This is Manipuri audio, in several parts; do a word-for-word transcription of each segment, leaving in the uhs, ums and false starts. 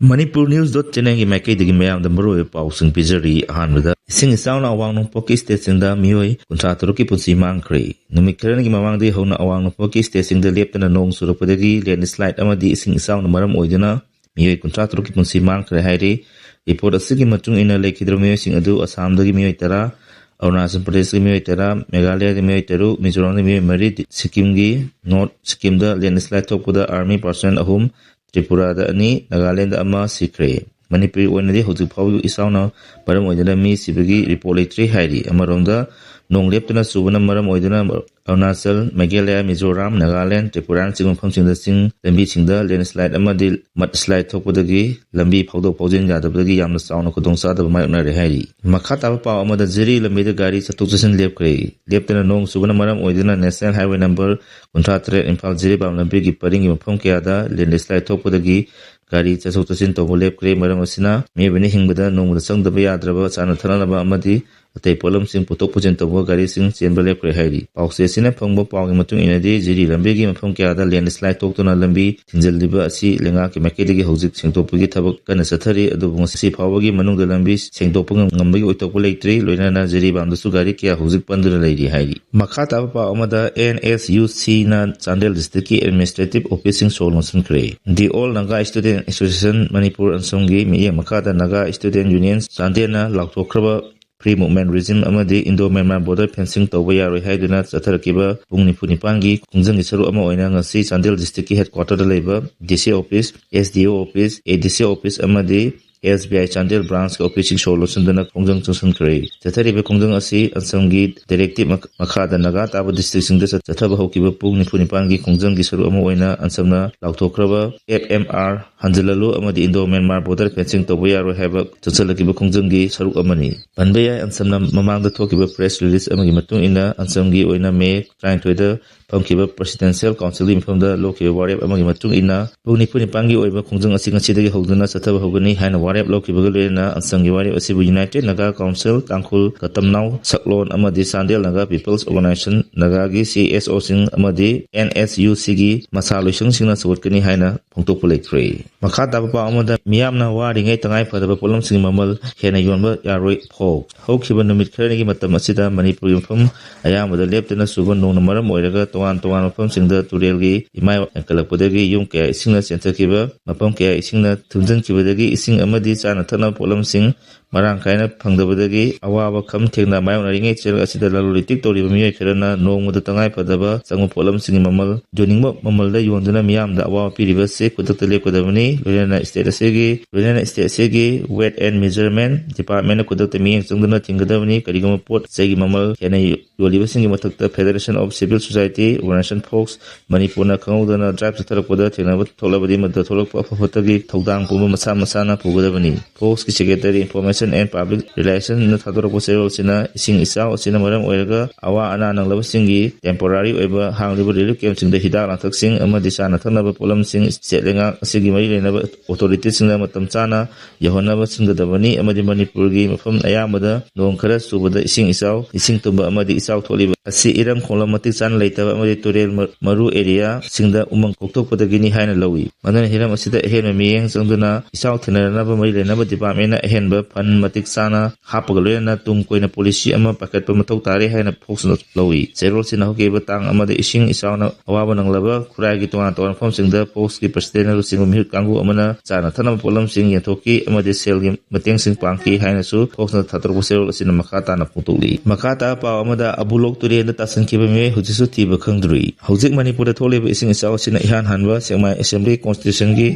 Manipur News dot channelꯒꯤ ꯃꯥꯏꯀꯩꯗꯒꯤ ꯃꯌꯥꯝꯗ ꯃꯔꯨꯑꯣꯏꯕ ꯄꯥꯎꯁꯤꯡ ꯄꯤꯖꯔꯤ꯫ ꯑꯍꯥꯟꯕꯗ, ꯏꯁꯤꯡ ꯏꯆꯥꯎꯅ ꯑꯋꯥꯡ ꯅꯣꯡꯄꯣꯛꯀꯤ stateꯁꯤꯡꯗ ꯃꯤꯑꯣꯏ ꯀꯨꯟꯊ꯭ꯔꯥ ꯇꯔꯨꯛꯀꯤ ꯄꯨꯟꯁꯤ ꯃꯥꯡꯈ꯭ꯔꯦ꯫ ꯅꯨꯃꯤꯠ ꯈꯔꯅꯤꯒꯤ ꯃꯃꯥꯡꯗꯒꯤ ꯍꯧꯅ ꯑꯋꯥꯡ ꯅꯣꯡꯄꯣꯛꯀꯤ stateꯁꯤꯡꯗ ꯂꯦꯞꯇꯅ ꯅꯣꯡ ꯆꯨꯔꯛꯄꯗꯒꯤ landslide ꯑꯃꯗꯤ ꯏꯁꯤꯡ ꯏꯆꯥꯎꯅ ꯃꯔꯝ ꯑꯣꯏꯗꯨꯅ ꯃꯤꯑꯣꯏ ꯀꯨꯟꯊ꯭ꯔꯥ ꯇꯔꯨꯛꯀꯤ ꯄꯨꯟꯁꯤ ꯃꯥꯡꯈ꯭ꯔꯦ ꯍꯥꯏꯔꯤ꯫ Report ꯑꯁꯤꯒꯤ ꯃꯇꯨꯡ ꯏꯟꯅ, ꯂꯩꯈꯤꯗ꯭ꯔꯕ ꯃꯤꯑꯣꯏꯁꯤꯡ ꯑꯗꯨ ꯑꯁꯥꯝꯗꯒꯤ ꯃꯤꯑꯣꯏ ꯇꯔꯥ, ꯑꯔꯨꯅꯥꯆꯜ ꯄ꯭ꯔꯗꯦꯁꯀꯤ ꯃꯤꯑꯣꯏ ꯇꯔꯥ, ꯃꯦꯘꯥꯂꯌꯒꯤ ꯃꯤꯑꯣꯏ ꯇꯔꯨꯛ, ꯃꯤꯖꯣꯔꯥꯝꯒꯤ ꯃꯤꯑꯣꯏ ꯃꯔꯤ, ꯁꯤꯛꯀꯤꯝꯒꯤ North ꯁꯤꯛꯀꯤꯝꯗ landslide ꯊꯣꯛꯄꯗ army personnel ꯑꯍꯨꯝ, ꯇ꯭ꯔꯤꯄꯨꯔꯥꯗ ꯑꯅꯤ, ꯅꯥꯒꯥꯂꯦꯟꯗ ꯑꯃ ꯁꯤꯈ꯭ꯔꯦ꯫ ꯃꯅꯤꯄꯨꯔꯒꯤ ꯑꯣꯏꯅꯗꯤ ꯍꯧꯖꯤꯛ ꯐꯥꯎꯕ ꯏꯆꯥꯎꯅ ꯃꯔꯝ ꯑꯣꯏꯗꯨꯅ ꯃꯤ ꯁꯤꯕꯒꯤ report ꯂꯩꯇ꯭ꯔꯤ ꯍꯥꯏꯔꯤ꯫ ꯑꯃꯔꯣꯝꯗ, ꯅꯣꯡ ꯂꯦꯞꯇꯅ ꯆꯨꯕꯅ ꯃꯔꯝ ꯑꯣꯏꯗꯨꯅ ꯑꯔꯨꯅꯥꯆꯜ, ꯃꯦꯘꯥꯂꯌ, ꯃꯤꯖꯣꯔꯥꯝ, ꯅꯥꯒꯥꯂꯦꯟ, ꯇ꯭ꯔꯤꯄꯨꯔꯥꯅꯆꯤꯡꯕ ꯃꯐꯝꯁꯤꯡꯗ ꯆꯤꯡ ꯂꯝꯕꯤꯁꯤꯡꯗ landslide ꯑꯃꯗꯤ mudslide ꯊꯣꯛꯄꯗꯒꯤ ꯂꯝꯕꯤ ꯐꯥꯎꯗꯣꯛ ꯐꯥꯎꯖꯤꯟ ꯌꯥꯗꯕꯗꯒꯤ ꯌꯥꯝꯅ ꯆꯥꯎꯅ ꯈꯨꯗꯣꯡꯆꯥꯗꯕ ꯃꯥꯌꯣꯛꯅꯔꯦ ꯍꯥꯏꯔꯤ꯫ ꯃꯈꯥ ꯇꯥꯕ ꯄꯥꯎ ꯑꯃꯗ, ꯖꯤꯔꯤ ꯂꯝꯕꯤꯗ ꯒꯥꯔꯤ ꯆꯠꯊꯣꯛ ꯆꯠꯁꯤꯟ ꯂꯦꯞꯈ꯭ꯔꯦ꯫ ꯂꯦꯞꯇꯅ ꯅꯣꯡ ꯆꯨꯕꯅ ꯃꯔꯝ ꯑꯣꯏꯗꯨꯅ National Highway number ꯀꯨꯟꯊ꯭ꯔꯥ ꯇꯔꯦꯠ ꯏꯝꯐꯥꯜ ꯖꯤꯔꯤꯕꯥꯝ ꯂꯝꯕꯤꯒꯤ ꯄꯔꯤꯡꯒꯤ ꯃꯐꯝ ꯀꯌꯥꯗ landslide ꯊꯣꯛꯄꯗꯒꯤ ꯒꯥꯔꯤ ꯆꯠꯊꯣꯛ ꯆꯠꯁꯤꯟ ꯇꯧꯕ ꯂꯦꯞꯈ꯭ꯔꯦ꯫ ꯃꯔꯝ ꯑꯁꯤꯅ ꯃꯤꯑꯣꯏꯕꯅ ꯍꯤꯡꯕꯗ ꯅꯣꯡꯃꯗ ꯆꯪꯗꯕ ꯌꯥꯗ꯭ꯔꯕ ꯆꯥꯅ ꯊꯛꯅꯅꯕ ꯑꯃꯗꯤ ꯑꯇꯩ ꯄꯣꯠꯂꯝꯁꯤꯡ ꯄꯨꯊꯣꯛ ꯄꯨꯁꯤꯟ ꯇꯧꯕ ꯒꯥꯔꯤꯁꯤꯡ ꯆꯦꯟꯕ ꯂꯦꯞꯈ꯭ꯔꯦ ꯍꯥꯏꯔꯤ꯫ ꯄꯥꯎꯆꯦꯁꯤꯅ ꯐꯪꯕ ꯄꯥꯎꯒꯤ ꯃꯇꯨꯡ ꯏꯟꯅꯗꯤ, ꯖꯤꯔꯤ ꯂꯝꯕꯤꯒꯤ ꯃꯐꯝ ꯀꯌꯥꯗ landslide ꯊꯣꯛꯇꯨꯅ ꯂꯝꯕꯤ ꯊꯤꯡꯖꯤꯜꯂꯤꯕ ꯑꯁꯤ ꯂꯩꯉꯥꯛꯀꯤ ꯃꯥꯏꯀꯩꯗꯒꯤ ꯍꯧꯖꯤꯛ ꯁꯦꯡꯗꯣꯛꯄꯒꯤ ꯊꯕꯛ ꯀꯟꯅ ꯆꯠꯊꯔꯤ꯫ ꯑꯗꯨꯕꯨ ꯉꯁꯤ ꯐꯥꯎꯕꯒꯤ ꯃꯅꯨꯡꯗ ꯂꯝꯕꯤ ꯁꯦꯡꯗꯣꯛꯄ ꯉꯝ-, ꯉꯝꯕꯒꯤ ꯑꯣꯏꯊꯣꯛꯄ ꯂꯩꯇ꯭ꯔꯤ꯫ ꯂꯣꯏꯅꯅ ꯖꯤꯔꯤꯕꯥꯝꯗꯁꯨ ꯒꯥꯔꯤ ꯀꯌꯥ ꯍꯧꯖꯤꯛ ꯄꯟꯗꯨꯅ ꯂꯩꯔꯤ ꯍꯥꯏꯔꯤ꯫ ꯃꯈꯥ ꯇꯥꯕ ꯄꯥꯎ ꯑꯃꯗ, NSUCꯅ Chandel districtꯀꯤ administrative officeꯁꯤꯡ show ꯂꯣꯟꯁꯤꯟꯈ꯭ꯔꯦ꯫ The All Naga Student Association Manipur ꯑꯃꯁꯨꯡꯒꯤ ꯃꯤꯠꯌꯦꯡ ꯃꯈꯥꯗ Naga Student Union ꯆꯥꯟꯗꯦꯜꯅ ꯂꯥꯎꯊꯣꯛꯈ꯭ꯔꯕ free movement regime ꯑꯃꯗꯤ Indo-Myanmar border fencing ꯇꯧꯕ ꯌꯥꯔꯣꯏ ꯍꯥꯏꯗꯨꯅ ꯆꯠꯊꯔꯛꯈꯤꯕ ꯄꯨꯡ ꯅꯤꯐꯨ ꯅꯤꯄꯥꯟꯒꯤ ꯈꯣꯡꯖꯪꯒꯤ ꯁꯔꯨꯛ ꯑꯃ ꯑꯣꯏꯅ ꯉꯁꯤ ꯆꯥꯟꯗꯦꯜ districtꯀꯤ headquarterꯗ ꯂꯩꯕ DC office, SDO office, ADC office ꯑꯃꯗꯤ SBI ꯆꯥꯟꯗꯦꯜ branchꯀꯤ officeꯁꯤꯡ ꯁꯣ ꯂꯣꯟꯁꯤꯟꯗꯨꯅ ꯈꯣꯡꯖꯪ ꯆꯪꯁꯤꯟꯈ꯭ꯔꯦ꯫ ꯆꯠꯊꯔꯤꯕ ꯈꯣꯡꯖꯪ ꯑꯁꯤ ꯑꯟꯁꯝꯒꯤ directive ꯃꯈ-, ꯃꯈꯥꯗ ꯅꯥꯒꯥ ꯇꯥꯕ districtꯁꯤꯡꯗ ꯆꯠ-, ꯆꯠꯊꯕ ꯍꯧꯈꯤꯕ ꯄꯨꯡ ꯅꯤꯐꯨ ꯅꯤꯄꯥꯟꯒꯤ ꯈꯣꯡꯖꯪꯒꯤ ꯁꯔꯨꯛ ꯑꯃ ꯑꯣꯏꯅ ꯑꯟꯁꯝꯅ ꯂꯥꯎꯊꯣꯛꯈ꯭ꯔꯕ F M R ꯍꯟꯖꯤꯜꯍꯜꯂꯨ ꯑꯃꯗꯤ Indo-Myanmar border fencing ꯇꯧꯕ ꯌꯥꯔꯣꯏ ꯍꯥꯏꯕ ꯆꯪꯁꯤꯜꯂꯛꯈꯤꯕ ꯈꯣꯡꯖꯪꯒꯤ ꯁꯔꯨꯛ ꯑꯃꯅꯤ꯫ ꯄꯟꯕ ꯌꯥꯏ, ꯑꯟꯁꯝꯅ ꯃꯃꯥꯡꯗ ꯊꯣꯛꯈꯤꯕ press release ꯑꯃꯒꯤ ꯃꯇꯨꯡ ꯏꯟꯅ, ꯑꯟꯁꯝꯒꯤ ꯑꯣꯏꯅ May ꯇꯔꯥꯅꯤꯊꯣꯏꯗ ꯐꯝꯈꯤꯕ Presidential Councilꯒꯤ ꯃꯤꯐꯝꯗ ꯂꯧꯈꯤꯕ ꯋꯥꯔꯦꯞ ꯑꯃꯒꯤ ꯃꯇꯨꯡ ꯏꯟꯅ, ꯄꯨꯡ ꯅꯤꯐꯨ ꯅꯤꯄꯥꯟꯒꯤ ꯑꯣꯏꯕ ꯈꯣꯡꯖꯪ ꯑꯁꯤ ꯉꯁꯤꯗꯒꯤ ꯍꯧꯗꯨꯅ ꯆꯠꯊꯕ ꯍꯧꯒꯅꯤ ꯍꯥꯏꯅ ꯋꯥꯔꯦꯞ ꯂꯧꯈꯤꯕꯒ ꯂꯣꯏꯅꯅ ꯑꯟꯁꯝꯒꯤ ꯋꯥꯔꯦꯞ ꯑꯁꯤꯕꯨ United Naga Council, ꯇꯥꯡꯈꯨꯜ, ꯀꯇꯝꯅꯥꯎ, ꯁꯛꯂꯣꯟ ꯑꯃꯗꯤ Chandel Naga People's Organisation, ꯅꯥꯒꯥꯒꯤ CSOꯁꯤꯡ ꯑꯃꯗꯤ NSUCꯒꯤ ꯃꯁꯥ ꯂꯣꯏꯁꯪꯁꯤꯡꯅ ꯁꯧꯒꯠꯀꯅꯤ ꯍꯥꯏꯅ ꯐꯣꯡꯗꯣꯛꯄ ꯂꯩꯈ꯭ꯔꯦ꯫ ꯃꯈꯥ ꯇꯥꯕ ꯄꯥꯎ ꯑꯃꯗ, ꯃꯤꯌꯥꯝꯅ ꯋꯥꯔꯤꯉꯩ ꯇꯉꯥꯏ ꯐꯗꯕ ꯄꯣꯠꯂꯝꯁꯤꯡꯒꯤ ꯃꯃꯜ ꯍꯦꯟꯅ ꯌꯣꯟꯕ ꯌꯥꯔꯣꯏ, ꯐꯣꯛꯁ꯫ ꯍꯧꯈꯤꯕ ꯅꯨꯃꯤꯠ ꯈꯔꯅꯤꯒꯤ ꯃꯇꯝ ꯑꯁꯤꯗ ꯃꯅꯤꯄꯨꯔꯒꯤ ꯃꯐꯝ ꯑꯌꯥꯝꯕꯗ ꯂꯦꯞꯇꯅ ꯆꯨꯕ ꯅꯣꯡꯅ ꯃꯔꯝ ꯑꯣꯏꯔꯒ ꯇꯣꯉꯥꯟ ꯇꯣꯉꯥꯟꯕ ꯃꯐꯝꯁꯤꯡꯗ ꯇꯨꯔꯦꯜꯒꯤ ꯏꯃꯥꯏ ꯍꯦꯟꯒꯠꯂꯛꯄꯗꯒꯤ ꯌꯨꯝ ꯀꯌꯥ ꯏꯁꯤꯡꯅ ꯆꯦꯟꯊꯈꯤꯕ, ꯃꯐꯝ ꯀꯌꯥ ꯏꯁꯤꯡꯅ ꯊꯨꯝꯖꯤꯟꯈꯤꯕꯗꯒꯤ ꯏꯁꯤꯡ ꯑꯃꯗꯤ ꯆꯥꯅ ꯊꯛꯅꯕ ꯄꯣꯠꯂꯝꯁꯤꯡ ꯃꯔꯥꯡ ꯀꯥꯏꯅ ꯐꯪꯗꯕꯗꯒꯤ ꯑꯋꯥꯕ ꯈꯝ ꯊꯦꯡꯅ ꯃꯥꯌꯣꯛꯅꯔꯤꯉꯩ ꯆꯩꯔꯛ ꯑꯁꯤꯗ ꯂꯂꯣꯟ ꯏꯇꯤꯛ ꯇꯧꯔꯤꯕ ꯃꯤꯑꯣꯏ ꯈꯔꯅ ꯅꯣꯡꯃꯗ ꯇꯉꯥꯏ ꯐꯗꯕ ꯆꯪꯕ ꯄꯣꯠꯂꯝꯁꯤꯡꯒꯤ ꯃꯃꯜ ꯌꯣꯟꯅꯤꯡꯕ ꯃꯃꯜꯗ ꯌꯣꯟꯗꯨꯅ ꯃꯤꯌꯥꯝꯗ ꯑꯋꯥꯕ ꯄꯤꯔꯤꯕ ꯑꯁꯤ ꯈꯨꯗꯛꯇ ꯂꯦꯞꯀꯗꯕꯅꯤ꯫ ꯂꯣꯏꯅꯅ state ꯑꯁꯤꯒꯤ, ꯂꯣꯏꯅꯅ state ꯑꯁꯤꯒꯤ Weight and Measurement Departmentꯅ ꯈꯨꯗꯛꯇ ꯃꯤꯠꯌꯦꯡ ꯆꯪꯗꯨꯅ ꯊꯤꯡꯒꯗꯕꯅꯤ꯫ ꯀꯔꯤꯒꯨꯝꯕ ꯄꯣꯠ ꯆꯩꯒꯤ ꯃꯃꯜ ꯍꯦꯟꯅ ꯌꯣꯜꯂꯤꯕꯁꯤꯡꯒꯤ ꯃꯊꯛꯇ Federation of Civil Society Organisation, fox, ꯃꯅꯤꯄꯨꯔꯅ ꯈꯪꯍꯧꯗꯅ drive ꯆꯠꯊꯔꯛꯄꯗ ꯊꯦꯡꯅꯕ ꯊꯣꯛꯂꯕꯗꯤ ꯃꯗꯨꯗ ꯊꯣꯛꯂꯛꯄ ꯑꯐ ꯐꯠꯇꯒꯤ ꯊꯧꯗꯥꯡ ꯄꯨꯝꯕ ꯃꯁꯥ ꯃꯁꯥꯅ ꯄꯨꯒꯗꯕꯅꯤ꯫ ꯐꯣꯛꯁꯀꯤ Secretary Information and Public Relationꯅ ꯊꯥꯗꯣꯔꯛꯄ ꯆꯦꯔꯣꯜꯁꯤꯅ ꯏꯁꯤꯡ ꯏꯆꯥꯎ ꯑꯁꯤꯅ ꯃꯔꯝ ꯑꯣꯏꯔꯒ ꯑꯋꯥ ꯑꯅꯥ ꯅꯪꯂꯕꯁꯤꯡꯒꯤ temporary ꯑꯣꯏꯕ ꯍꯥꯡꯂꯤꯕ relief campꯁꯤꯡꯗ ꯍꯤꯗꯥꯛ ꯂꯥꯡꯊꯛꯁꯤꯡ ꯑꯃꯗꯤ ꯆꯥꯅ ꯊꯛꯅꯕ ꯄꯣꯠꯂꯝꯁꯤꯡ, ꯁꯦꯠ ꯂꯩꯉꯥꯛ ꯑꯁꯤꯒꯤ ꯃꯔꯤ ꯂꯩꯅꯕ authorityꯁꯤꯡꯗ ꯃꯇꯝ ꯆꯥꯅ ꯌꯧꯍꯟꯅꯕ ꯁꯤꯟꯒꯗꯕꯅꯤ ꯑꯃꯗꯤ ꯃꯅꯤꯄꯨꯔꯒꯤ ꯃꯐꯝ ꯑꯌꯥꯝꯕꯗ ꯅꯣꯡ ꯈꯔ ꯆꯨꯕꯗ ꯏꯁꯤꯡ ꯏꯆꯥꯎ, ꯏꯁꯤꯡ ꯊꯨꯝꯕ ꯑꯃꯗꯤ ꯏꯆꯥꯎ ꯊꯣꯛꯂꯤꯕ ꯑꯁꯤ ꯏꯔꯝ ꯈꯣꯡꯂꯝ ꯃꯇꯤꯛ ꯆꯥꯅ ꯂꯩꯇꯕ ꯑꯃꯗꯤ ꯇꯨꯔꯦꯜ ꯃ-, ꯃꯔꯨ areaꯁꯤꯡꯗ ꯎꯃꯪ ꯀꯣꯛꯊꯣꯛꯄꯗꯒꯤꯅꯤ ꯍꯥꯏꯅ ꯂꯧꯏ꯫ ꯃꯗꯨꯅ ꯍꯤꯔꯝ ꯑꯁꯤꯗ ꯑꯍꯦꯟꯕ ꯃꯤꯠꯌꯦꯡ ꯆꯪꯗꯨꯅ ꯏꯆꯥꯎ ꯊꯦꯡꯅꯗꯅꯕ ꯃꯔꯤ ꯂꯩꯅꯕ departmentꯅ ꯑꯍꯦꯟꯕ fund ꯃꯇꯤꯛ ꯆꯥꯅ ꯍꯥꯞꯄꯒ ꯂꯣꯏꯅꯅ ꯇꯨꯡ ꯀꯣꯏꯅ policy ꯑꯃ ꯄꯥꯏꯈꯠꯄ ꯃꯊꯧ ꯇꯥꯔꯦ ꯍꯥꯏꯅ ꯐꯣꯛꯁꯅ ꯂꯧꯏ꯫ ꯆꯦꯔꯣꯜꯁꯤꯅ ꯍꯧꯈꯤꯕ ꯇꯥꯡ ꯑꯃꯗ ꯏꯁꯤꯡ ꯏꯆꯥꯎꯅ ꯑꯋꯥꯕ ꯅꯪꯂꯕ ꯈꯨꯔꯥꯏꯒꯤ ꯇꯣꯉꯥꯟ ꯇꯣꯉꯥꯟꯕ ꯃꯐꯝꯁꯤꯡꯗ ꯐꯣꯛꯁꯀꯤ presidentꯅ ꯂꯨꯆꯤꯡꯕ ꯃꯤꯍꯨꯠ ꯀꯥꯡꯕꯨ ꯑꯃꯅ ꯆꯥꯅ ꯊꯛꯅꯕ ꯄꯣꯠꯂꯝꯁꯤꯡ ꯌꯦꯟꯊꯣꯛꯈꯤ ꯑꯃꯗꯤ ꯁꯦꯜꯒꯤ ꯃꯇꯦꯡꯁꯤꯡ ꯄꯥꯡꯈꯤ ꯍꯥꯏꯅꯁꯨ ꯐꯣꯛꯁꯅ ꯊꯥꯗꯣꯔꯛꯄ ꯆꯦꯔꯣꯜ ꯑꯁꯤꯅ ꯃꯈꯥ ꯇꯥꯅ ꯐꯣꯡꯗꯣꯛꯂꯤ꯫ ꯃꯈꯥ ꯇꯥꯕ ꯄꯥꯎ ꯑꯃꯗ, ꯑꯕꯨꯂꯣꯛ ꯇꯨꯔꯦꯜꯗ ꯇꯥꯁꯤꯟꯈꯤꯕ ꯃꯤꯑꯣꯏ ꯍꯧꯖꯤꯛꯁꯨ ꯊꯤꯕ ꯈꯪꯗ꯭ꯔꯤ꯫ ꯍꯧꯖꯤꯛ ꯃꯅꯤꯄꯨꯔꯗ ꯊꯣꯛꯂꯤꯕ ꯏꯁꯤꯡ ꯏꯆꯥꯎ ꯑꯁꯤꯅ ꯏꯍꯥꯟ ꯍꯥꯟꯕ ꯁꯦꯛꯃꯥꯏ assembly constituencyꯒꯤ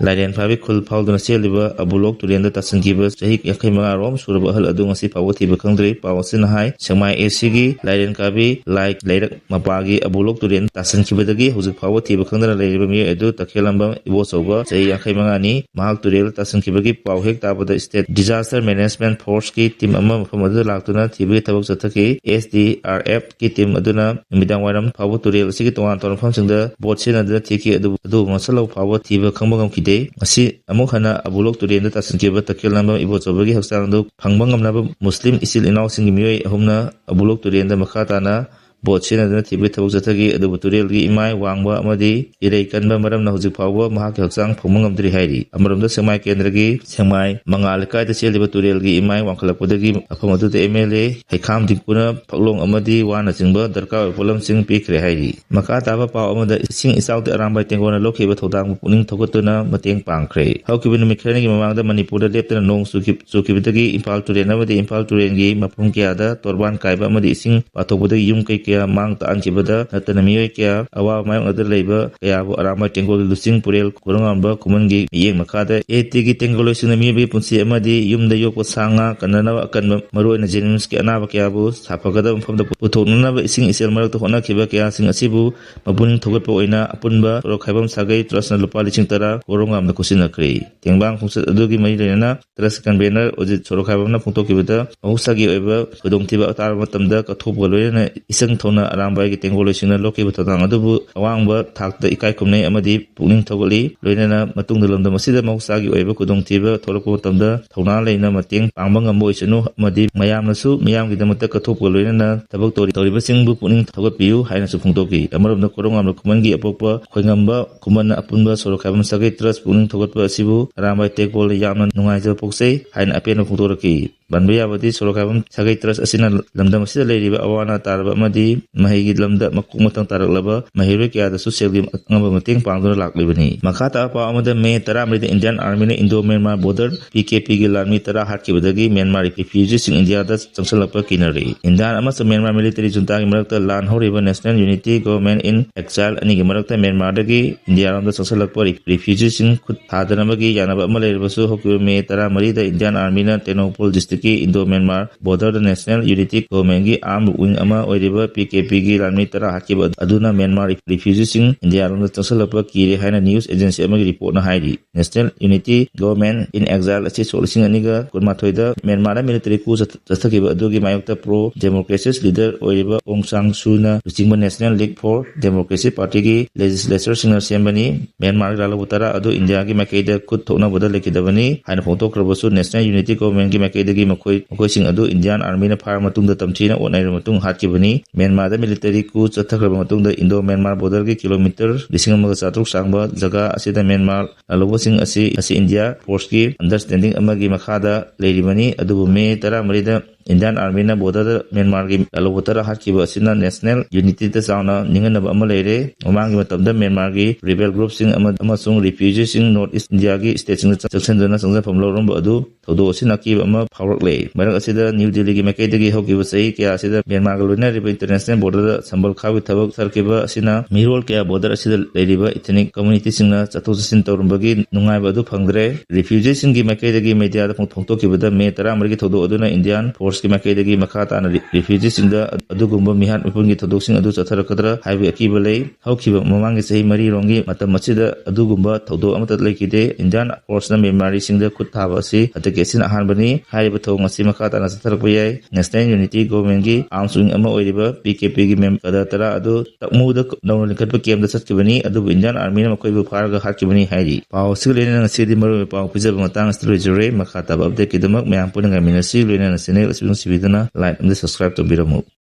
ꯂꯥꯏꯔꯦꯟ ꯐꯥꯕꯤ ꯈꯨꯜ ꯐꯥꯎꯗꯨꯅ ꯆꯦꯜꯂꯤꯕ ꯑꯕꯨꯂꯣꯛ ꯇꯨꯔꯦꯜꯗ ꯇꯥꯁꯤꯟꯈꯤꯕ ꯆꯍꯤ ꯌꯥꯡꯈꯩ ꯃꯉꯥ ꯔꯣꯝ ꯁꯨꯔꯕ ꯑꯍꯜ ꯑꯗꯨ ꯉꯁꯤ ꯐꯥꯎꯕ ꯊꯤꯕ ꯈꯪꯗ꯭ꯔꯤ꯫ ꯄꯥꯎ ꯑꯁꯤꯅ ꯍꯥꯏ, ꯁꯦꯛꯃꯥꯏ ACꯒꯤ ꯂꯥꯏꯔꯦꯟ ꯀꯥꯕꯤ ꯂꯥꯏ ꯂꯩꯔꯛ ꯃꯄꯥꯒꯤ ꯑꯕꯨꯂꯣꯛ ꯇꯨꯔꯦꯜ ꯇꯥꯁꯤꯟꯈꯤꯕꯗꯒꯤ ꯍꯧꯖꯤꯛ ꯐꯥꯎꯕ ꯊꯤꯕ ꯈꯪꯗꯅ ꯂꯩꯔꯤꯕ ꯃꯤꯑꯣꯏ ꯑꯗꯨ ꯇꯈꯦꯜꯂꯝꯕꯝ ꯏꯕꯣꯆꯧꯕ, ꯆꯍꯤ ꯌꯥꯡꯈꯩ ꯃꯉꯥꯅꯤ꯫ ꯃꯍꯥꯛ ꯇꯨꯔꯦꯜꯗ ꯇꯥꯁꯤꯟꯈꯤꯕꯒꯤ ꯄꯥꯎ ꯍꯦꯛ ꯇꯥꯕꯗ State Disaster Management Forceꯀꯤ team ꯑꯃ ꯃꯐꯝ ꯑꯗꯨꯗ ꯂꯥꯛꯇꯨꯅ ꯊꯤꯕꯒꯤ ꯊꯕꯛ ꯆꯠꯊꯈꯤ꯫ SDRFꯀꯤ team ꯑꯗꯨꯅ ꯅꯨꯃꯤꯗꯥꯡ ꯋꯥꯏꯔꯝ ꯐꯥꯎꯕ ꯇꯨꯔꯦꯜ ꯑꯁꯤꯒꯤ ꯇꯣꯉꯥꯟ ꯇꯣꯉꯥꯟꯕ ꯃꯐꯝꯁꯤꯡꯗ boat ꯁꯤꯖꯤꯟꯅꯗꯨꯅ ꯊꯤꯈꯤ, ꯑꯗꯨꯕꯨ, ꯑꯗꯨꯕꯨ ꯉꯁꯤꯐꯥꯎ ꯐꯥꯎꯕ ꯊꯤꯕ ꯈꯪꯕ ꯉꯝꯈꯤꯗꯦ꯫ ꯉꯁꯤ ꯑꯃꯨꯛ ꯍꯟꯅ ꯑꯕꯨꯂꯣꯛ ꯇꯨꯔꯦꯜꯗ ꯇꯥꯁꯤꯟꯈꯤꯕ ꯇꯈꯦꯜꯂꯝꯕꯝ ꯏꯕꯣꯆꯧꯕꯒꯤ ꯍꯛꯆꯥꯡ ꯑꯗꯨ ꯐꯪꯕ ꯉꯝꯅꯕ ꯃꯨꯁꯂꯤꯝ ꯏꯆꯤꯜ ꯏꯅꯥꯎꯁꯤꯡꯒꯤ ꯃꯤꯑꯣꯏ ꯑꯍꯨꯝꯅ ꯑꯕꯨꯂꯣꯛ ꯇꯨꯔꯦꯜꯗ ꯃꯈꯥ ꯇꯥꯅ ꯕꯣꯠ ꯁꯤꯖꯤꯟꯅꯗꯨꯅ ꯊꯤꯕꯒꯤ ꯊꯕꯛ ꯆꯠꯊꯈꯤ꯫ ꯑꯗꯨꯕꯨ ꯇꯨꯔꯦꯜꯒꯤ ꯏꯃꯥꯏ ꯋꯥꯡꯕ ꯑꯃꯗꯤ ꯏꯔꯩ ꯀꯟꯕ ꯃꯔꯝꯅ ꯍꯧꯖꯤꯛ ꯐꯥꯎꯕ ꯃꯍꯥꯛꯀꯤ ꯍꯛꯆꯥꯡ ꯐꯪꯕ ꯉꯝꯗ꯭ꯔꯤ ꯍꯥꯏꯔꯤ꯫ ꯑꯃꯔꯣꯝꯗ ꯁꯦꯛꯃꯥꯏ ꯀꯦꯟꯗ꯭ꯔꯒꯤ ꯁꯦꯛꯃꯥꯏ ꯃꯉꯥ ꯂꯩꯀꯥꯏꯗ ꯆꯦꯜꯂꯤꯕ ꯇꯨꯔꯦꯜꯒꯤ ꯏꯃꯥꯏ ꯋꯥꯡꯈꯠꯂꯛꯄꯗꯒꯤ ꯃꯐꯝ ꯑꯗꯨꯗ MLA ꯍꯩꯈꯥꯝ ꯗꯤꯡꯀꯨꯅ ꯐꯛꯂꯣꯡ ꯑꯃꯗꯤ ꯋꯥꯅꯆꯤꯡꯕ ꯗꯔꯀꯥꯔ ꯑꯣꯏꯕ ꯄꯣꯠꯂꯝꯁꯤꯡ ꯄꯤꯈ꯭ꯔꯦ ꯍꯥꯏꯔꯤ꯫ ꯃꯈꯥ ꯇꯥꯕ ꯄꯥꯎ ꯑꯃꯗ ꯏꯁꯤꯡ ꯏꯆꯥꯎꯗ ꯑꯔꯥꯝꯕꯥꯏ ꯇꯦꯡꯒꯣꯜꯅ ꯂꯧꯈꯤꯕ ꯊꯧꯗꯥꯡꯕꯨ ꯄꯨꯛꯅꯤꯡ ꯊꯧꯒꯠꯇꯨꯅ ꯃꯇꯦꯡ ꯄꯥꯡꯈ꯭ꯔꯦ꯫ ꯍꯧꯈꯤꯕ ꯅꯨꯃꯤꯠ ꯈꯔꯅꯤꯒꯤ ꯃꯃꯥꯡꯗ ꯃꯅꯤꯄꯨꯔꯗ ꯂꯦꯞꯇꯅ ꯅꯣꯡ ꯆꯨꯈꯤ-, ꯆꯨꯈꯤꯕꯗꯒꯤ ꯏꯝꯐꯥꯜ ꯇꯨꯔꯦꯜ ꯑꯃꯗꯤ ꯏꯝꯐꯥꯜ ꯇꯨꯔꯦꯜꯒꯤ ꯃꯐꯝ ꯀꯌꯥꯗ ꯇꯣꯔꯕꯥꯟ ꯀꯥꯏꯕ ꯑꯃꯗꯤ ꯏꯁꯤꯡ ꯄꯥꯊꯣꯛꯄꯗꯒꯤ ꯌꯨꯝ ꯀꯩ ꯀꯌꯥ ꯃꯥꯡ ꯇꯥꯛꯍꯟꯈꯤꯕꯗ ꯅꯠꯇꯅ ꯃꯤꯑꯣꯏ ꯀꯌꯥ ꯑꯋꯥꯕ ꯃꯥꯌꯣꯛꯅꯗꯨꯅ ꯂꯩꯕ ꯀꯌꯥꯕꯨ ꯑꯔꯥꯝꯕꯥꯏ ꯇꯦꯡꯒꯣꯜꯒꯤ ꯂꯨꯆꯤꯡ ꯄꯨꯔꯦꯜ ꯀꯣꯔꯣꯉꯥꯝꯕ ꯈꯨꯃꯟꯒꯤ ꯃꯤꯠꯌꯦꯡ ꯃꯈꯥꯗ AATꯒꯤ ꯇꯦꯡꯒꯣꯜ ꯂꯣꯏꯁꯤꯡꯅ ꯃꯤꯑꯣꯏꯕꯒꯤ ꯄꯨꯟꯁꯤ ꯑꯃꯗꯤ ꯌꯨꯝꯗ ꯌꯣꯛꯄ ꯁꯥ ꯉꯥ ꯀꯟꯅꯅꯕ ꯑꯀꯟꯕ, ꯃꯔꯨꯑꯣꯏꯅ JNIMSꯀꯤ ꯑꯅꯥꯕ ꯀꯌꯥꯕꯨ ꯁꯥꯐꯒꯗꯕ ꯃꯐꯝꯗ ꯄꯨꯊꯣꯛꯅꯅꯕ ꯏꯁꯤꯡ ꯏꯆꯦꯜ ꯃꯔꯛꯇ ꯍꯣꯠꯅꯈꯤꯕ ꯀꯌꯥꯁꯤꯡ ꯑꯁꯤꯕꯨ ꯃꯄꯨꯛꯅꯤꯡ ꯊꯧꯒꯠꯄ ꯑꯣꯏꯅ ꯑꯄꯨꯟꯕ ꯁꯣꯔꯣꯛ ꯈꯥꯏꯕꯝ ꯁꯥꯒꯩ ꯇ꯭ꯔꯁꯅ ꯂꯨꯄꯥ ꯂꯤꯁꯤꯡ ꯇꯔꯥ ꯀꯣꯔꯣꯉꯥꯝꯗ ꯈꯨꯠꯁꯤꯟꯅꯈ꯭ꯔꯦ꯫ ꯇꯦꯡꯕꯥꯡ ꯈꯣꯡꯆꯠ ꯑꯗꯨꯒꯤ ꯃꯔꯤ ꯂꯩꯅꯅ ꯇ꯭ꯔꯁ ꯀꯟꯚꯦꯅꯔ ꯑꯣꯖꯤꯠ ꯁꯣꯔꯣꯛꯈꯥꯏꯕꯝꯅ ꯐꯣꯡꯗꯣꯛꯈꯤꯕꯗ, ꯃꯍꯧꯁꯥꯒꯤ ꯑꯣꯏꯕ ꯈꯨꯗꯣꯡꯊꯤꯕ ꯇꯥꯔꯕ ꯃꯇꯝꯗ ꯀꯠꯊꯣꯛꯄꯒ ꯂꯣꯏꯅꯅ ꯏꯆꯪ ꯊꯧꯅ ꯑꯔꯥꯝꯕꯥꯏꯒꯤ ꯇꯦꯡꯒꯣꯜꯂꯣꯏꯁꯤꯡꯅ ꯂꯧꯈꯤꯕ ꯊꯧꯗꯥꯡ ꯑꯗꯨꯕꯨ ꯑꯋꯥꯡꯕ ꯊꯥꯛꯇ ꯏꯀꯥꯏ ꯈꯨꯝꯅꯩ ꯑꯃꯗꯤ ꯄꯨꯛꯅꯤꯡ ꯊꯧꯒꯠꯂꯤ꯫ ꯂꯣꯏꯅꯅ ꯃꯇꯨꯡꯗ ꯂꯝꯗꯝ ꯑꯁꯤꯗ ꯃꯍꯧꯁꯥꯒꯤ ꯑꯣꯏꯕ ꯈꯨꯗꯣꯡꯊꯤꯕ ꯊꯣꯛꯂꯛꯄ ꯃꯇꯝꯗ ꯊꯧꯅꯥ ꯂꯩꯅ ꯃꯇꯦꯡ ꯄꯥꯡꯕ ꯉꯝꯕ ꯑꯣꯏꯁꯅꯨ ꯑꯃꯗꯤ ꯃꯌꯥꯝꯅꯁꯨ ꯃꯤꯌꯥꯝꯒꯤꯗꯃꯛꯇ ꯀꯠꯊꯣꯛꯄꯒ ꯂꯣꯏꯅꯅ ꯊꯕꯛ ꯇꯧꯔꯤ-, ꯇꯧꯔꯤꯕꯁꯤꯡꯕꯨ ꯄꯨꯛꯅꯤꯡ ꯊꯧꯒꯠꯄꯤꯌꯨ ꯍꯥꯏꯅꯁꯨ ꯐꯣꯡꯗꯣꯛꯈꯤ꯫ ꯑꯃꯔꯣꯝꯗ ꯀꯣꯔꯣꯉꯥꯝꯕ ꯈꯨꯃꯟꯒꯤ ꯑꯄꯣꯛꯄ ꯈꯣꯏꯉꯝꯕ ꯈꯨꯃꯟꯅ ꯑꯄꯨꯟꯕ ꯁꯣꯔꯣꯛ ꯈꯥꯏꯕꯝ ꯁꯥꯒꯩ ꯇ꯭ꯔꯁ ꯄꯨꯛꯅꯤꯡ ꯊꯧꯒꯠꯄ ꯑꯁꯤꯕꯨ ꯑꯔꯥꯝꯕꯥꯏ ꯇꯦꯡꯒꯣꯜꯅ ꯌꯥꯝꯅ ꯅꯨꯡꯉꯥꯏꯖꯕ ꯄꯣꯛꯆꯩ ꯍꯥꯏꯅ ꯑꯄꯦꯟꯕ ꯐꯣꯡꯗꯣꯔꯛꯈꯤ꯫ ꯄꯟꯕ ꯌꯥꯕꯗꯤ ꯁꯣꯔꯣꯛ ꯈꯥꯏꯕꯝ ꯁꯥꯒꯩ ꯇ꯭ꯔꯁ ꯑꯁꯤꯅ ꯂꯝꯗꯝ ꯑꯁꯤꯗ ꯂꯩꯔꯤꯕ ꯑꯋꯥ ꯑꯅꯥ ꯇꯥꯔꯕ ꯑꯃꯗꯤ ꯃꯍꯩꯒꯤ ꯂꯝꯗ ꯃꯀꯣꯛ ꯃꯊꯪ ꯇꯥꯔꯛꯂꯕ ꯃꯍꯩꯔꯣꯏ ꯀꯌꯥꯗꯁꯨ ꯁꯦꯜꯒꯤ ꯑꯉꯝꯕ ꯃꯇꯦꯡ ꯄꯥꯡꯗꯨꯅ ꯂꯥꯛꯂꯤꯕꯅꯤ꯫ ꯃꯈꯥ ꯇꯥꯕ ꯄꯥꯎ ꯑꯃꯗ ꯃꯦ ꯇꯔꯥꯃꯔꯤꯗ Indian Armyꯅ Indo Myanmar Border, PKPꯒꯤ ꯂꯥꯟꯃꯤ ꯇꯔꯥ ꯍꯥꯠꯈꯤꯕꯗꯒꯤ ꯃ꯭ꯌꯥꯟꯃꯥꯔ refugeeꯁꯤꯡ ꯏꯟꯗꯤꯌꯥꯗ ꯆꯪꯁꯤꯜꯂꯛꯄ ꯀꯤꯅꯔꯤ꯫ ꯏꯟꯗꯤꯌꯥꯟ ꯑꯃꯁꯨꯡ ꯃ꯭ꯌꯥꯟꯃꯥꯔ military juntaꯒꯤ ꯃꯔꯛꯇ ꯂꯥꯟ ꯍꯧꯔꯤꯕ National Unity Government in Exile ꯑꯅꯤꯒꯤ ꯃꯔꯛꯇ ꯃ꯭ꯌꯥꯟꯃꯥꯔꯗꯒꯤ ꯏꯟꯗꯤꯌꯥꯔꯣꯝꯗ ꯆꯪꯁꯤꯜꯂꯛꯄ ꯔꯤ-, refugeeꯁꯤꯡ ꯈꯨꯠ ꯊꯥꯗꯅꯕꯒꯤ ꯌꯥꯅꯕ ꯑꯃ ꯂꯩꯔꯕꯁꯨ, ꯍꯧꯈꯤꯕ ꯃꯦ ꯇꯔꯥꯃꯔꯤꯗ ꯏꯟꯗꯤꯌꯥꯟ Armyꯅ ꯇꯦꯡꯅꯧꯄꯜ districtꯀꯤ Indo Myanmar Borderꯗ National Unity Governmentꯀꯤ armed wing ꯑꯃ ꯑꯣꯏꯔꯤꯕ PKPꯒꯤ ꯂꯥꯟꯃꯤ ꯇꯔꯥ ꯍꯥꯠꯈꯤꯕ ꯑꯗꯨꯅ ꯃ꯭ꯌꯥꯟꯃꯥꯔ refugeeꯁꯤꯡ ꯏꯟꯗꯤꯌꯥꯔꯣꯝꯗ ꯆꯪꯁꯤꯜꯂꯛꯄ ꯀꯤꯔꯦ ꯍꯥꯏꯅ news agency ꯑꯃꯒꯤ reportꯅ ꯍꯥꯏꯔꯤ꯫ National Unity Government in Exile ꯑꯁꯤ ꯁꯣꯛ ꯂꯤꯁꯤꯡ ꯑꯅꯤꯒ ꯀꯨꯟꯃꯥꯊꯣꯏꯗ ꯃ꯭ꯌꯥꯟꯃꯥꯔꯗ military coup ꯆꯠꯊ-, ꯆꯠꯊꯈꯤꯕ ꯑꯗꯨꯒꯤ ꯃꯥꯌꯣꯛꯇ pro democracy leader ꯑꯣꯏꯔꯤꯕ ꯑꯣꯡ ꯁꯥꯡ ꯁꯨꯅ ꯂꯨꯆꯤꯡꯕ National League for Democracy Partyꯒꯤ legislatorꯁꯤꯡꯅ ꯁꯦꯝꯕꯅꯤ꯫ ꯃ꯭ꯌꯥꯟꯃꯥꯔꯒꯤ ꯂꯥꯜꯍꯧꯕ ꯇꯔꯥ ꯑꯗꯨ ꯏꯟꯗꯤꯌꯥꯒꯤ ꯃꯥꯏꯀꯩꯗ ꯈꯨꯠ ꯊꯣꯛꯅꯕꯗ ꯂꯩꯈꯤꯗꯕꯅꯤ ꯍꯥꯏꯅ ꯐꯣꯡꯗꯣꯛꯈ꯭ꯔꯕꯁꯨ, National Unity Governmentꯀꯤ ꯃꯥꯏꯀꯩꯗꯒꯤ ꯃꯈꯣꯏ, ꯃꯈꯣꯏꯁꯤꯡ ꯑꯗꯨ Indian Armyꯅ ꯐꯥꯔ ꯃꯇꯨꯡꯗ ꯇꯝꯊꯤꯅ ꯑꯣꯠꯅꯔꯕ ꯃꯇꯨꯡ ꯍꯥꯠꯈꯤꯕꯅꯤ꯫ ꯃ꯭ꯌꯥꯟꯃꯥꯔꯗ military coup ꯆꯠꯊꯈ꯭ꯔꯕ ꯃꯇꯨꯡꯗ Indo-Myanmar borderꯒꯤ kilometre ꯂꯤꯁꯤꯡ ꯑꯃꯒ ꯆꯥꯇ꯭ꯔꯨꯛ ꯁꯥꯡꯕ ꯖꯒꯥ ꯑꯁꯤꯗ ꯃ꯭ꯌꯥꯟꯃꯥꯔ ꯂꯥꯜꯍꯧꯕꯁꯤꯡ ꯑꯁꯤ, ꯑꯁꯤ India forceꯀꯤ understanding ꯑꯃꯒꯤ ꯃꯈꯥꯗ ꯂꯩꯔꯤꯕꯅꯤ꯫ ꯑꯗꯨꯕꯨ May ꯇꯔꯥꯃꯔꯤꯗ Indian Armyꯅ borderꯗ ꯃ꯭ꯌꯥꯟꯃꯥꯔꯒꯤ ꯂꯥꯜꯍꯧꯕ ꯇꯔꯥ ꯍꯥꯠꯈꯤꯕ ꯑꯁꯤꯅ national unityꯗ ꯆꯥꯎꯅ ꯅꯤꯡꯍꯟꯅꯕ ꯑꯃ ꯂꯩꯔꯦ꯫ ꯃꯃꯥꯡꯒꯤ ꯃꯇꯝꯗ ꯃ꯭ꯌꯥꯟꯃꯥꯔꯒꯤ rebel groupꯁꯤꯡ ꯑꯃ-, ꯑꯃꯁꯨꯡ refugeeꯁꯤꯡ North East Indiaꯒꯤ stateꯁꯤꯡꯗ ꯆꯪꯁꯤꯟꯗꯨꯅ ꯆꯪꯖꯐꯝ ꯂꯧꯔꯝꯕ ꯑꯗꯨ ꯊꯧꯗꯣꯛ ꯑꯁꯤꯅ ꯑꯀꯤꯕ ꯑꯃ ꯐꯥꯎꯔꯛꯂꯦ꯫ ꯃꯔꯛ ꯑꯁꯤꯗ New Delhiꯒꯤ ꯃꯥꯏꯀꯩꯗꯒꯤ ꯍꯧꯈꯤꯕ ꯆꯍꯤ ꯀꯌꯥ ꯑꯁꯤꯗ ꯃ꯭ꯌꯥꯟꯃꯥꯔꯒ ꯂꯣꯏꯅꯔꯤꯕ international borderꯗ ꯁꯝꯕꯜ ꯈꯥꯕꯒꯤ ꯊꯕꯛ ꯆꯠꯊꯔꯛꯈꯤꯕ ꯑꯁꯤꯅ ꯃꯤꯔꯣꯜ ꯀꯌꯥ border ꯑꯁꯤꯗ ꯂꯩꯔꯤꯕ ethnic communityꯁꯤꯡꯅ ꯆꯠꯊꯣꯛ ꯆꯠꯁꯤꯟ ꯇꯧꯔꯝꯕꯒꯤ ꯅꯨꯡꯉꯥꯏꯕ ꯑꯗꯨ ꯐꯪꯗ꯭ꯔꯦ꯫ Refugeeꯁꯤꯡꯒꯤ ꯃꯥꯏꯀꯩꯗꯒꯤ mediaꯗ ꯐꯣꯡ-, ꯐꯣꯡꯗꯣꯛꯈꯤꯕꯗ May ꯇꯔꯥꯃꯔꯤꯒꯤ ꯊꯧꯗꯣꯛ ꯑꯗꯨꯅ Indian forceꯀꯤ ꯃꯥꯏꯀꯩꯗꯒꯤ ꯃꯈꯥ ꯇꯥꯅ re-, refugeeꯁꯤꯡꯗ ꯑꯗꯨꯒꯨꯝꯕ ꯃꯤꯍꯥꯠ ꯃꯤꯄꯨꯟꯒꯤ ꯊꯧꯗꯣꯛꯁꯤꯡ ꯑꯗꯨ ꯆꯠꯊꯔꯛꯀꯗ꯭ꯔꯥ ꯍꯥꯏꯕꯒꯤ ꯑꯀꯤꯕ ꯂꯩ꯫ ꯍꯧꯈꯤꯕ ꯃꯃꯥꯡꯒꯤ ꯆꯍꯤ ꯃꯔꯤꯔꯣꯝꯒꯤ ꯃꯇꯝ ꯑꯁꯤꯗ ꯑꯗꯨꯒꯨꯝꯕ ꯊꯧꯗꯣꯛ ꯑꯃꯠꯇ ꯂꯩꯈꯤꯗꯦ꯫ Indian forceꯅ ꯃ꯭ꯌꯥꯟꯃꯥꯔꯤꯁꯤꯡꯗ ꯈꯨꯠ ꯊꯥꯕ ꯑꯁꯤ ꯍꯟꯗꯛꯀꯤ ꯑꯁꯤꯅ ꯑꯍꯥꯟꯕꯅꯤ꯫ ꯍꯥꯏꯔꯤꯕ ꯊꯧꯑꯣꯡ ꯑꯁꯤ ꯃꯈꯥ ꯇꯥꯅ ꯆꯠꯊꯔꯛꯄ ꯌꯥꯏ꯫ National Unity Governmentꯀꯤ arms wing ꯑꯃ ꯑꯣꯏꯔꯤꯕ PKPꯒꯤ member ꯀꯗꯥ ꯇꯔꯥ ꯑꯗꯨ ꯇꯛꯃꯨꯗ ꯅꯧꯅ ꯂꯤꯡꯈꯠꯄ campꯇ ꯆꯠꯈꯤꯕꯅꯤ, ꯑꯗꯨꯕꯨ Indian Armyꯅ ꯃꯈꯣꯏꯕꯨ ꯐꯥꯔꯒ ꯍꯥꯠꯈꯤꯕꯅꯤ ꯍꯥꯏꯔꯤ꯫ ꯄꯥꯎ ꯑꯁꯤꯒ ꯂꯣꯏꯅꯅ ꯉꯁꯤꯗꯤ ꯃꯔꯨꯑꯣꯏꯕ ꯄꯥꯎ ꯄꯤꯖꯕ ꯃꯇꯥꯡ ꯑꯁꯤꯗ ꯂꯣꯏꯖꯔꯦ꯫ ꯃꯈꯥ ꯇꯥꯕ updateꯀꯤꯗꯃꯛ ꯃꯌꯥꯝ ꯄꯨꯟꯅ ꯉꯥꯏꯃꯤꯟꯅꯁꯤ꯫ ꯂꯣꯏꯅꯅ channel ꯑꯁꯤ ꯅꯨꯡꯁꯤꯕꯤꯗꯨꯅ like ꯑꯃꯗꯤ subscribe ꯇꯧꯕꯤꯔꯝꯃꯨ꯫